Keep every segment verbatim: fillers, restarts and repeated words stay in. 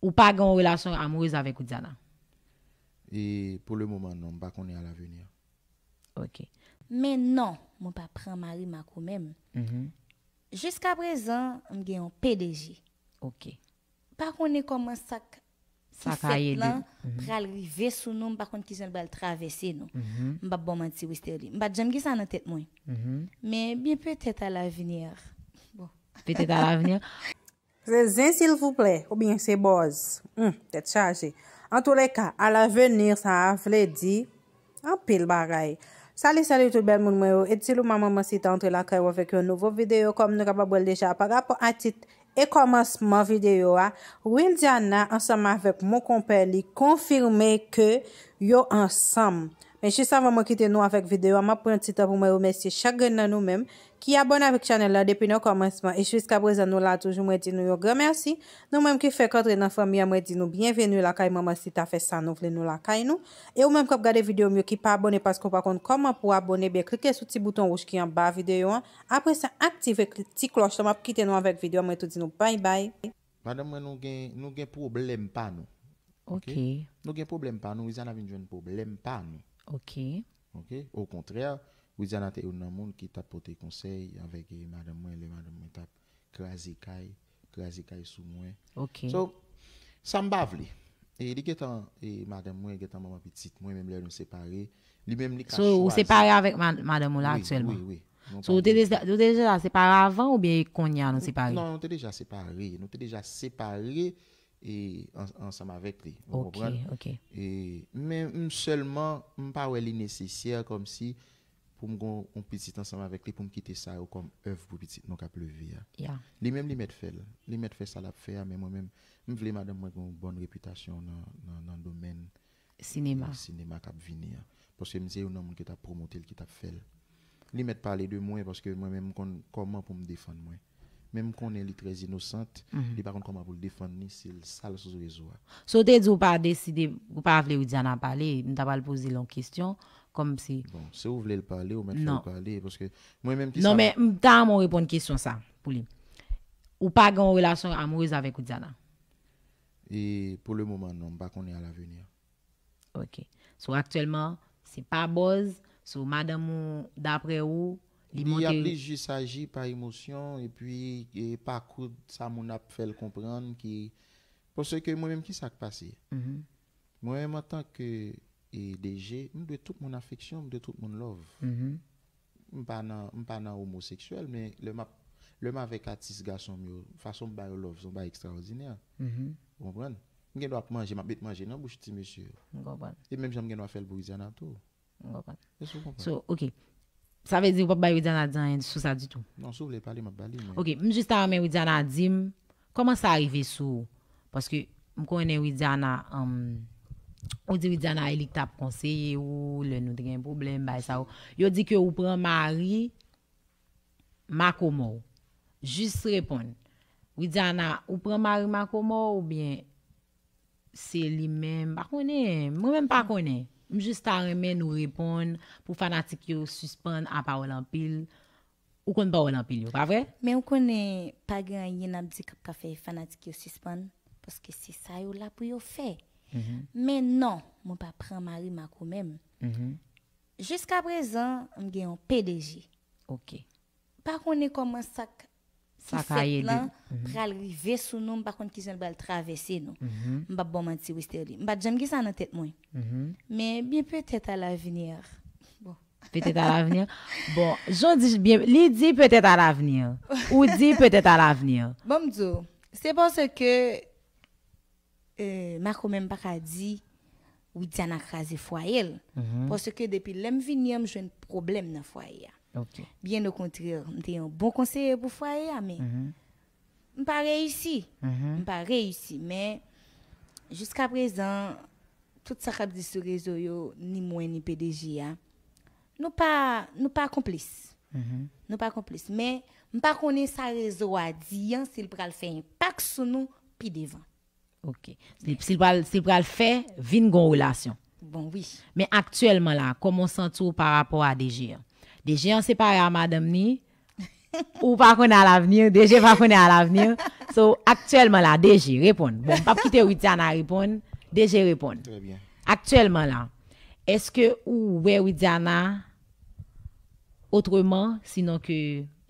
Ou pa gen yon relasyon amourez avèk Widiana? E pou le moman non, m pa konnen a lavenir. Ok. Men non, mwen pa pran mari makomè m. Mhm. Jiska prezan, m gen yon P D G. Ok. Pa konnen kòman sa k Sa ki ka fèt ede. Lan Mhm. pral rive sou nou, m pa konn kijan l pral travèse nou. Mhm. M p ap ba w manti, Westerlie. M pa t janm gen sa nan tèt mwen. Mhm. Men byen petèt a lavenir. Bon. Petèt a lavenir. Se zen silvouplè oubyen se bòz? Hmm, tèt chaje. Antouleka, alavenir sa a vle di anpil bagay. Sali, sali tout bèl moun mwen yo. Etilou manman si ta antre lakay ou avèk yon nouvo videyo kòm nou kapab wè l deja pa rapò a tit e kòmansman videyo a. Wildiana ansanm avèk mon konpè li konfime ke yo ansanm. Men jis avan mwen kite nou avèk videyo a, m ap pran ti tan pou mwen remèsye chak grenn nan nou menm ki abòne avèk chanèl la depi nan kòmansman e jiska prezan nou la toujou, mwen di nou yon gran mèsi. Nou menm ki fèk antre nan fanmi an, mwen di nou byenveni lakay manman si ta fè sa nou vle nou lakay nou. E ou menm k ap gade videyo m yo ki pa abòne paske w pa konn kòman pou abòne, byen klike sou ti bouton wouj ki anba videyo an. Apre sa, aktive ti klòch la, m ap kite nou avèk videyo an, mwen tou di nou bay bay. Madanm mwen, nou gen, nou gen pwoblèm pa nou. Ok. Nou gen pwoblèm pa nou, Widiana vin jwenn pwoblèm pa nou. Ok. Ok? Okontrè, Widiana te youn nan moun ki t ap pote konsèy avèk eh, madanm mwen, lè madanm mwen t ap kraze kay, kraze kay sou mwen. Ok. So, sa m pa vle. E li gentan, e madanm mwen gentan manman pitit mwen, menm lè nou separe. Li menm li ka So, ou chwazi. Separe avèk ma- madanm ou la Wi, aktyèlman? Wi, wi. Nou So, ou pa te gen- deja, ou te deja separe avan oubyen kounye a nou separe? Non, nou te deja separe. Nou te deja separe e an- ansanm avèk li. Ou Ok, konprann? Ok. E, men m sèlman, m pa wè li nesesè kòmsi pou m gon yon pitit ansanm avèk li pou m kite sa yo kòm èv pou pitit nou k ap leve a. Yeah. Li menm li mèt fè l. Li mèt fè sa l ap fè a, men mwen menm, m vle madanm mwen gen yon bòn repitasyon nan, nan, nan domèn Sinema. e, sinema k ap vini an. Paske m se youn nan moun ki t ap pwomote l, ki t ap fè l. Li mèt pale de mwen paske mwen menm m konn kòman pou m defann mwen. Men m konnen li trè inosant, Mhm. li pa konn kòman pou l defann li si l sal sou rezo a. So, ou te di ou pa deside, ou pa vle Widiana pale, m ta pral poze l yon kesyon, kòmsi. Bon, si ou vle l pale, ou mèt fè Non. l pale, paske mwen menm ki Non, sa men m ta renmen w reponn kesyon sa, pou li. Ou pa gen yon relasyon amourez avèk Widiana? E pou le moman non, m pa konnen a lavenir. Ok. So, aktyèlman, se pa bòz, so, madanm ou, daprè ou, li Li ap monte. li jis aji pa emosyon, epi e, pa kout sa moun ap fè l konprann ki. Paske mwen menm, ki sa k pase? Mhm. Mwen menm, antanke e, D G, m dwe tout moun afeksyon, m dwe tout moun love. Mhm. M pa nan, m pa nan omoseksyèl, men lè m ap, lè m avèk atis gason m yo, fason m ba yo love, se yon bagay ekstraòdinè. Mhm. Ou konprann? M gen dwa ap manje, m ap met manje nan bouch ti mesye yo. M konprann. E menm jan m gen dwa fè l pou Widiana tou. M konprann. Èske ou konprann? So, ok. Sa vle di ou p ap bay Widiana di anyen sou sa ditou? Non, si w vle pale, m ap pale. Men... Ok, m jis ta renmen Widiana di m, kòman sa rive sou ou? Paske m konnen Widiana, um, ou di Widiana e li k t ap konseye ou, lè nou te gen pwoblèm, bay sa yo. Yo di ke ou pran mari makomò w. Jis reponn. Widiana, ou pran mari makomò w oubyen se li menm? M pa konnen. Mwen menm pa konnen. M jis ta renmen nou reponn pou fanatik yo sispann a pawòl anpil. Ou konn pawòl anpil yo, pa vre? Men ou konnen pa gen anyen n ap di k ap ka fè fanatik yo sispann, paske se sa yo la pou yo fè. Men non, mwen pa pran mari makomè m. Jiska prezan, m gen yon P D G. Ok. Pa konnen kòman sa k Sa ki ka fèt ede. Lan pral rive sou nou, m pa konn kijan l pral travèse nou. M p ap ba w manti, Westerlie. M pa t janm gen sa nan tèt mwen. Men byen petèt a lavenir. Bon. Petèt a lavenir. Bon, jan w di byen, li di petèt a lavenir. Ou di petèt a lavenir. Bon, m di w, se paske eh, makomè m pa ka di Widiana kraze fwaye l. Paske depi lè m vini an, m jwenn pwoblèm nan fwaye a. Ok. Byen okontrè, m te yon bon konseye pou fwaye a, men m pa reyisi. M pa reyisi, men jiska prezan, tout sa k ap di sou rezo yo, ni mwen, ni P D G a, nou pa, nou pa konplis. Nou pa konplis. Men m pa konnen sa rezo a di an, si l pral fè enpak sou nou pi devan. Ok. Si, si l pral, si l pral fè vin gon relasyon. Bon, wi. Men aktyèlman la, kòman w santi w pa rapò a D G an? D G an separe a madanm ni, Ou pa konnen alavni, D G pa konnen alavni. So, aktyèlman la, D G, reponn. Bon, m p ap kite Widiana reponn. D G reponn. Trè byen. Aktyèlman la, èske ou wè Widiana otreman, sinon ke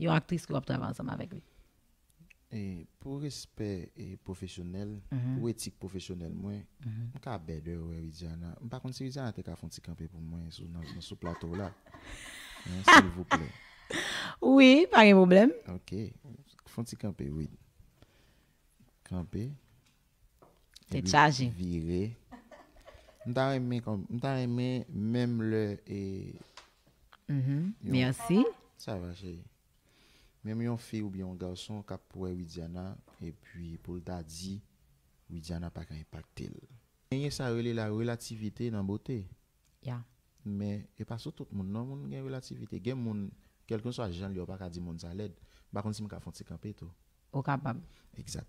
yon aktris ke w ap travay ansanm avèk li? E pou respè e pwofesyonèl, pou etik pwofesyonèl mwen, m ka bèdè wè Widiana. M pa konn si Widiana te ka fè yon ti kanpe pou mwen sou, nan, nan sou plato la. Hein, silvouplè. Wi, pa gen pwoblèm. Ok. Fè yon ti kanpe, wi. Kanpe. Tèt chaje. Vire. M ta renmen kòm, m ta renmen menm lè e... Mhm. Mèsi. Sa va, cheri. Menm yon fi oubyen yon gason k ap wè Widiana, epi pou l ta di Widiana pa ka enpakte l. Genyen sa yo rele la relativité nan bote. Ya. Men, e pa sou tout moun, non, moun gen relativité. Gen moun, kèlkeswa jan l ye, ou pa ka di moun sa lèd. M pa konn si m ka fè yon ti kanpe tou. Ou kapab. Egzat.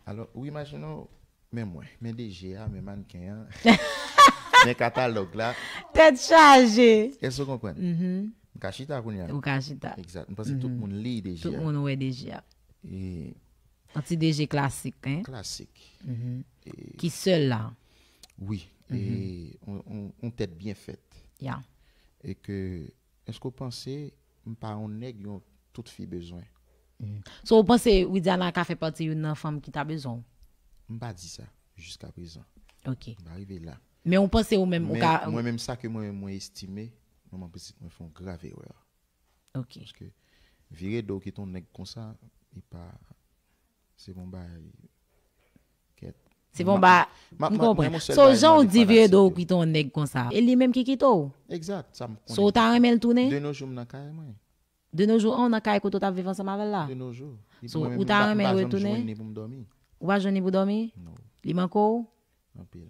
Alò, ou imajine w, men mwen, men D G a, men mannken an, men katalòg la. Tèt chaje. Èske w konprann? Mhm. M ka chita kounye a. Ou ka chita. Egzat. M panse tout moun li D G a. Tout moun wè D G a. E yon ti D G klasik, hein? Klasik. Mhm. E ki sèl la. Wi. E yon, yon, yon tèt byen fèt. Ya. E ke, èske w panse m pa yon nèg yon tout fi bezwen? Mhm. So, ou panse Widiana ka fè pati youn nan fanm ki ta bezwen w? M pa di sa, jiska prezan. Ok. M pa rive la. Men ou panse ou menm, ou ka... Men mwen menm, sa ke mwen menm mwen estime, mwen menm pitit mwen fè yon grav erè. Ok. Paske vire do w kite yon nèg konsa, li pa, se bon bagay. Kèt. Se bon ba, m konprann. So, jan w di vire do w kite yon nèg konsa, e li menm ki kite w? Egzat, sa m konnen. So, ou ta renmen l tounen? De nos jours, m nan kay mwen. De nos jours, an, w nan kay kote w t ap viv ansanm avè l la? De nos jours. So, ou ta renmen l retounen? Li pou mwen menm, m pa janm jwenn ni pou m dòmi. Ou pa jwenn ni pou dòmi? Non. Li manke w? Anpil.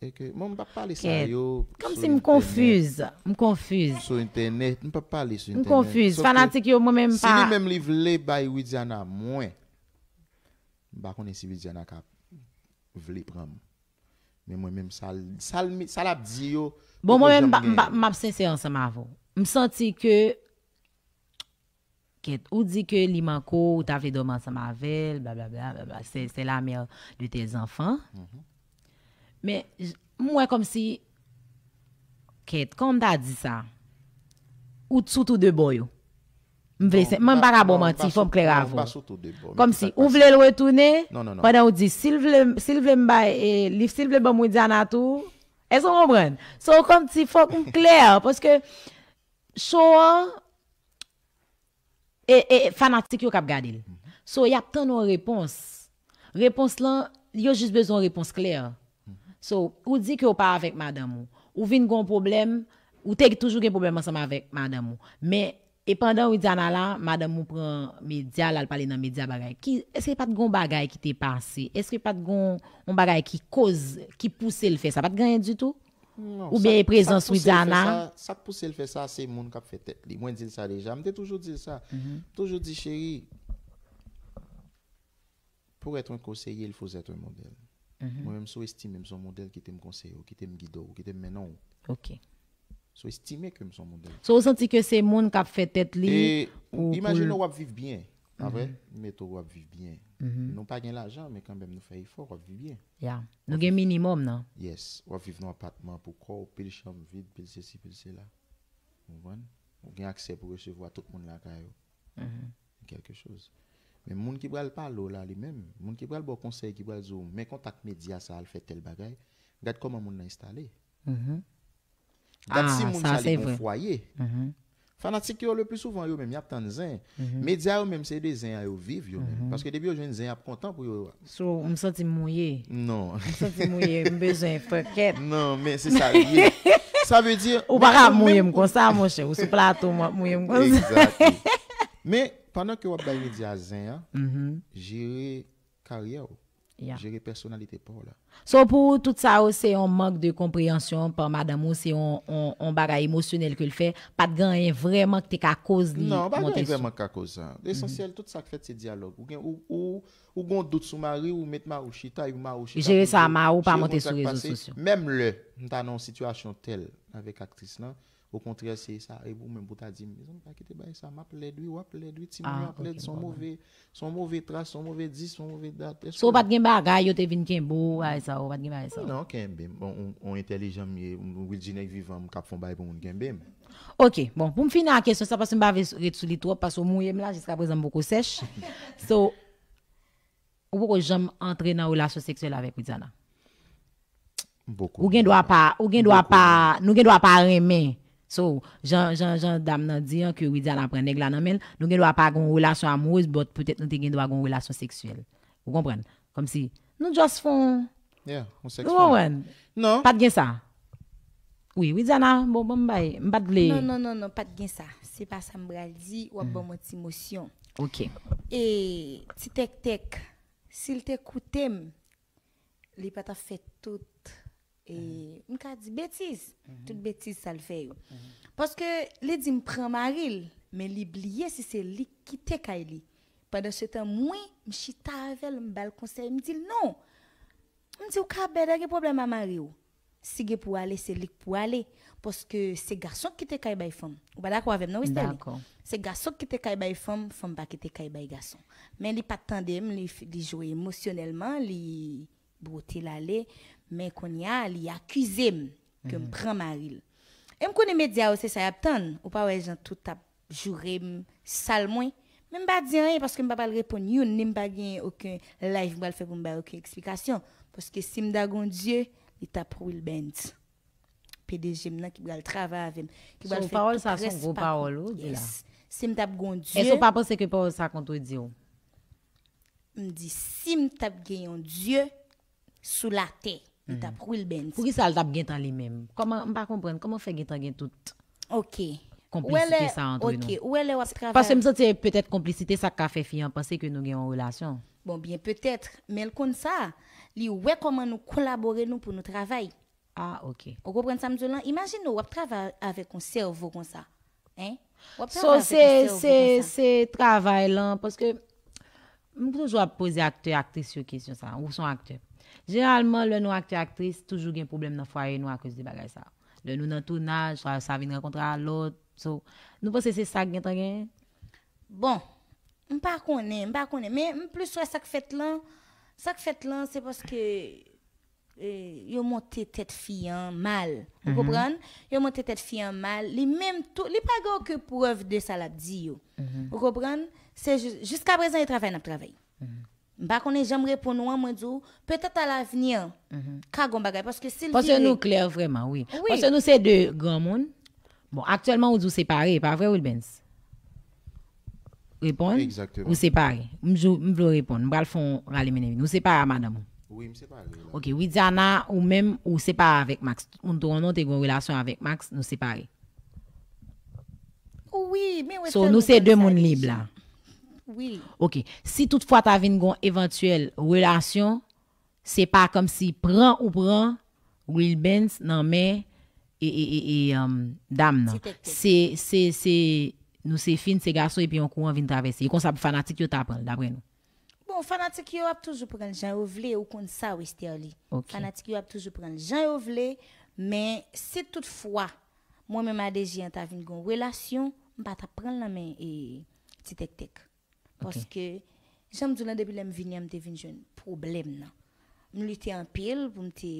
E ke, bon, m p ap pale sa yo sou entènèt. Kòmsi m konfiz. M konfiz. Sou entènèt, m p ap pale sou entènèt. M konfiz. Fanatik yo, mwen menm, m pa... Si li menm li vle bay Widiana mwen, m pa konnen si Widiana ka vle pran m. Men mwen menm, sa l, sa l, sa l ap di yo, bon, mwen menm, m pa, m pa, m ap sensè ansanm avè w. M santi ke Kèt, ou di ke li manke w, ou ta vle dòmi ansanm avè l, blablabla, blablabla. C'est, c'est la mère de tes enfants. Mhm. Men, j-, m wè kòmsi, kèt, kòman m ta di sa? Ou sou tou de bò yo. M vle, non, se, mwen m pa ka ba w manti, fò m klè avè w. Non, m pa sou tou de bò. Kòmsi, ou vle l retounen, non, non, non, pandan ou di, si l vle, si l vle m bay, e, li, si l vle ban m Widiana tou, èske w konprann? So, kòmsi, fòk m klè, paske show an, e, e fanatik yo k ap gade l. Mhm. So, y ap tann yon repons. Repons lan, yo jis bezwen yon repons klè. Mhm. So, ou di ke w pa avèk madanm ou. Ou vin gen yon pwoblèm, ou te toujou gen pwoblèm ansanm avèk madanm ou. Men, e pandan Widiana la, madanm ou pran medya, l al pale nan medya bagay. Ki, èske pa t gen yon bagay ki te pase? Èske pa t gen yon, yon bagay ki koz, ki pouse l fè sa? Pa t gen anyen ditou? Non, oubyen e prezans Widiana? Sa k pouse l fè sa, sa k pouse l fè sa, se moun k ap fè tèt li. Mwen di l sa deja, m te toujou di l sa. Mhm. Toujou di, cheri, pour être un conseiller, il faut être un modèle. Mhm. Mwen menm, si w estime m se yon modèl, kite m konseye w, kite m gide w, kite m mennen w. Ok. Si w estime ke m se yon modèl. So, ou santi ke se moun k ap fè tèt li... E pou, pou imajine l w ap viv byen. Apre, mhm, mete w ap viv byen. Mhm. Nou pa gen lajan, men kanmenm nou fè efò, w ap viv byen. Ya. Nou gen minimòm nan. Yes. W ap viv nan apatman pou kò w, pil chanm vid, pil sesi, pil sela. Ou konprann? Ou gen aksè pou resevwa tout moun lakay ou. Mhm. Kèlke choz. Men moun ki pral pale w la, li menm, moun ki pral ba w konsèy, ki pral di w, men kontak medya sa, al fè tèl bagay, gad kòman moun nan enstale. Mhm. Gad si moun sa li gen yon fwaye. Mhm. Fanatik yo, le pli souvan, yo menm, y ap tann zen. Mhm. Medya yo menm, se de zen an yo viv, yo menm. Mhm. Paske depi yo jwenn zen, y ap kontan pou yo. So, m santi m mouye. Non. M santi m mouye, m bezwen fè kèt. Non, men se sa l ye. Sa vle di, ou pa ka mouye m konsa, monchè. Ou sou plato, m ap mouye m konsa. Exactly. Men, pandan ke w ap bay medya zen an, mhm, jere karyè w. Ya. Jere pèsonalite pa w la. So, pou ou, tout sa yo, se yon mank de konpreyansyon pa madanm ou, se yon, yon, yon bagay emosyonèl ke l fè, pa t gen anyen vrèman ki te ka koz li monte sou. Non, pa gen anyen vrèman ki ka koz sa. Mhm. Lesansyèl, tout sa k fèt, se dyalòg. Ou gen, ou, ou, ou gen yon dout sou mari w, ou met mari w chita, epi mari w chita pou l di w, cheri, mwen, sa k pase? Menm lè m ta nan yon sitiyasyon tèl avèk aktris lan, Okontrè, se sa, e ou menm pou ta di m, "Mezanmi, pa kite bagay sa, m ap lèd wi, w ap lèd wi, timoun yo ap lèd, se yon move, se yon move tras, se yon move dis, se yon move dat." So, ou pa t gen bagay, yo te vin kenbe w, bagay sa, ou pa t gen bagay sa? Non, kenbe m. Bon, on, on entèlijan m ye, Wildjinèk vivan m k ap fè yon bagay pou moun kenbe m. Ok, bon, pou m fini ak kesyon sa, paske m pa vle ret sou li twòp, paske w mouye m la, jiska prezan m poko sèch. So, ou poko janm antre nan relasyon seksyèl avèk Widiana? Ou gen dwa pa, ou gen dwa pa, nou gen dwa pa renmen. So, jan, jan, jan dam nan di an, ke Widiana pran nèg la nan men l, nou gen dwa pa gen yon relasyon amourez, but petèt nou te gen dwa gen yon relasyon seksyèl. Ou konprann? Kòmsi, nou just fon. Yeah, on sex friend. Ou konprann? Non. Pa t gen sa. Wi, Widiana, bon, bon, m bay, m pa t vle. Non, non, non, non, pa t gen sa. Se pa sa m pral di, w ap ban m yon ti mosyon. Ok. E, ti tèktèk, si l te koute m, li pa t ap fè tout, e, m ka di betiz, tout betiz sa l fè yo. Paske li di m pran mari l, men li bliye si se li k kite kay li. Pandan se tan, mwen, m chita avè l, m ba l konsèy, m di l non. M di, "Ou ka bèd, gen pwoblèm a mari w. Si gen pou ale, se li k pou ale. Paske se gason k kite kay bay fanm." Ou pa dakò avè m, non, Westerlie? Dakò. Se gason k kite kay bay fanm, fanm pa kite kay bay gason. Men li pa t tande m, li, f- li jwe emosyonèlman, li bwote l ale. Men kounye a, li akize m ke m pran mari l. E m konnen medya yo, se sa y ap tann. Ou pa wè jan tout ap joure m, sal mwen. Men m pa di anyen paske m pa pral reponn youn, ni m pa gen okenn live m pral fè pou m bay okenn eksplikasyon. Paske si m ta gon Dye, li t ap Wilbens. P D G m nan ki pral travay avè m, ki pral fè tout rès pakou. So, pawòl sa se yon gwo pawòl ou di la. Yes. Si m t ap gon Dye. Èske w pa panse ke pawòl sa kontredi w? M di, si m t ap gen yon Dye sou latè, li t ap Wilbens. Poukisa l t ap gentan li menm? Kòman, m pa konprann, kòman fè gentan gen tout konplisite sa antre nou? Ok. Ou wè lè w ap travay. Paske m santi se petèt konplisite sa k ka fè fi an panse ke nou gen yon relasyon. Bon, byen petèt, men l konn sa. Li wè kòman nou kolabore nou pou nou travay. Ah, ok. Ou konprann sa m di w lan? Imajine w ap travay avèk yon sèvo konsa. Hein? W ap travay avèk yon sèvo konsa. So, se, se, se travay lan, paske m toujou ap poze aktè, aktris yo kesyon sa. Ou se yon aktè. Jeneralman, lè nou aktè, aktris, toujou gen pwoblèm nan fwaye nou akoz de bagay sa. Lè nou nan tounaj, sa, sa vin rankontre a lòt. So, nou panse se sa k gentan genyen? Bon, m pa konnen, m pa konnen. Men m plis wè sa k fèt lan. Sa k fèt lan, se paske e, yo monte tèt fi an mal. Ou konprann? Yo monte tèt fi an mal. Li menm tou, li pa gen okenn prèv de sa l ap di yo. Ou konprann? Se jis, jiska prezan, e travay n ap travay. M pa konnen jan m reponn ou an, mwen di w, petèt a lavni, ka gon bagay. Paske si l vire. Paske nou klè vrèman, wi. Wi. Paske nou se de granmoun. Bon, aktyèlman, ou di w separe, pa vre, Wilbens? Reponn. Egzakteman. Ou separe. M jou, m vle w reponn. M pral fè yon rale mennen vini. Ou separe a madanm ou? Wi, m separe la. Ok, Widiana, ou menm, ou separe avèk Max. Tout moun te konnen w te gen yon relasyon avèk Max, nou separe. Wi, men Westerlie, ou konn sa deja. So, nou se de moun lib la. Wi. Ok. Si toutfwa ta vin gen yon evantyèl relasyon, se pa kòmsi pran ou pran Wilbens nan men e, e, e, e, um, dam nan. Ti tèktèk. Se, se, se, nou se fi, n se gason, epi yon kouran vin travèse. E konsa pou fanatik yo ta pran l, daprè nou? Bon, fanatik yo ap toujou pran l jan yo vle, ou konn sa, Westerlie. Ok. Fanatik yo ap toujou pran l jan yo vle, men si toutfwa, mwen menm a D J an ta vin gen yon relasyon, m pa t ap pran l nan men, e, ti tèktèk. Ok. Paske, jan m di w lan, depi lè m vini an, m te vin jwenn pwoblèm nan. M lite anpil pou m te,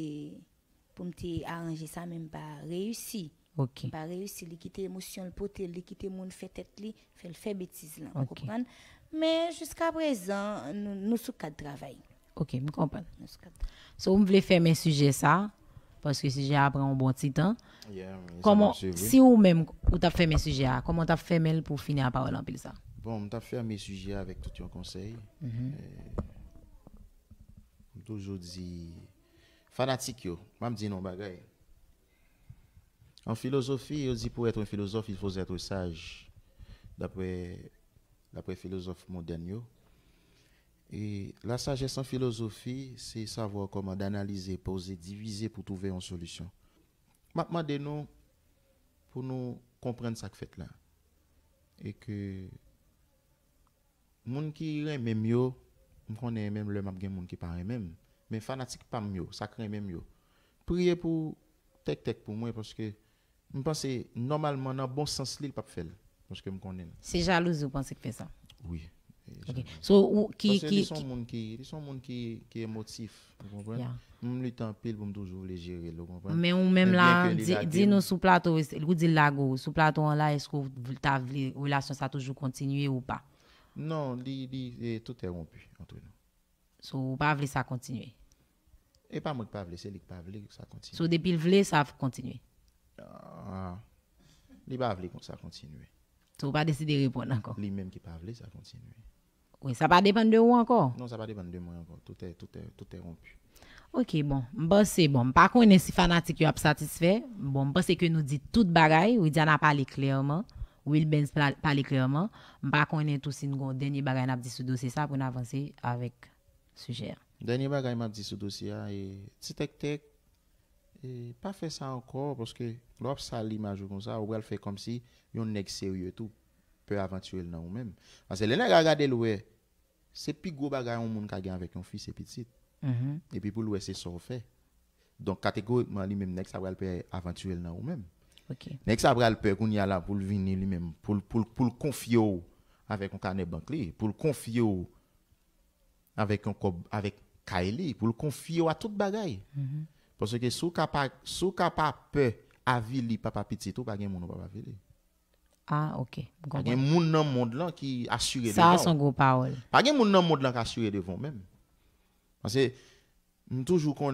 pou m te aranje sa, men m pa reyisi. Ok. M pa reyisi. Li kite emosyon l pote l, li kite moun fè tèt li, fè l fè betiz lan. Ou konprann? Men jiska prezan, nou, nou sou kad travay. Ok, m konprann. Nou sou kad travay. So, m vle fèmen sijè sa, paske sijè a pran yon bon ti tan. Yeah, men sa m ap swiv, wi. Si ou menm, ou t ap fèmen sijè a, kòman w t ap fèmen l pou w fini a pawòl anpil sa? Bon, m t ap fèmen sijè a avèk tout yon konsèy. Eh, m toujou di, fanatik yo, m ap di nou yon bagay. An filozofi, yo di pour être un philosophe, il faut être sage. Daprè, daprè filozòf modèn yo. E la sagesse en philosophie, c'est savoir comment d'analyser, poser, diviser pour trouver une solution. M ap mande nou pou nou konprann sa k fèt la. E ke moun ki renmen m yo, m konnen menm lè m ap gen moun ki pa renmen m. Men fanatik pa m yo, sa k renmen m yo, priye pou Tèktèk pou mwen, paske M panse, nòmalman, nan bon sans li, l p ap fè l. Paske m konnen l. Se jalouzi ou panse k fè sa? Wi. Ok. So, ou, ki, Paske ki, li se yon moun ki, li se yon moun ki, ki emotif. Ou konprann? Yeah. M lite anpil pou m toujou vle jere l, ou konprann? Men ou menm la, Byen ke li di, lage di m. Nou sou plato, ou di l lage w. Sou plato an la, èske w ta vle relasyon sa toujou kontinye ou pa? Non, li, li, e, tout est rompu entre nous. So, ou pa vle sa kontinye. E pa mwen ki pa vle, se li ki pa vle sa kontinye. So, depi l vle, sa ap kontinye. Ah, li pa vle kon sa kontinye. So, ou pa deside reponn ankò. Li menm ki pa vle sa kontinye. Wi, sa pa depann de ou ankò. Non, sa pa depann de mwen ankò. Tout est, tout est, tout est rompu. Ok, bon. M panse, bon, m pa konnen si fanatik yo ap satisfè. Bon, m panse ke nou di tout bagay. Widiana pale klèman. Wilbens pla- pale klèman. M pa konnen tou si n gon dènye bagay n ap di sou dosye sa pou n avanse avèk sijè a. Dènye bagay m ap di sou dosye a, e, ti tèktèk, e, pa fè sa ankò, paske lè w ap sal imaj ou konsa, ou pral fè kòmsi yon nèg serye tou pè avantire l nan ou menm. Paske lè nèg la gade l wè, se pi gwo bagay yon moun ka gen avèk yon fi, se pitit. Mhm. Epi pou l wè se sa w fè. Donk, kategorikman, li menm, nèg sa pral pè avantire l nan ou menm. Ok. Nèg sa pral pè kounye a la pou l vini li menm, pou l, pou l, pou l konfye w avèk yon kanè bank li, pou l konfye w avèk yon kòb, avèk kay li, pou l konfye w a tout bagay. Mhm. Paske si w ka pa, si w ka pa pè avili papa pitit ou, pa gen moun ou p ap avili. Ah, ok. M Pa gen konprann. Moun nan mond lan ki asire Sa a devan se yon w. gwo pawòl. Pa gen moun nan mond lan k asire devan w menm. Paske m toujou konnen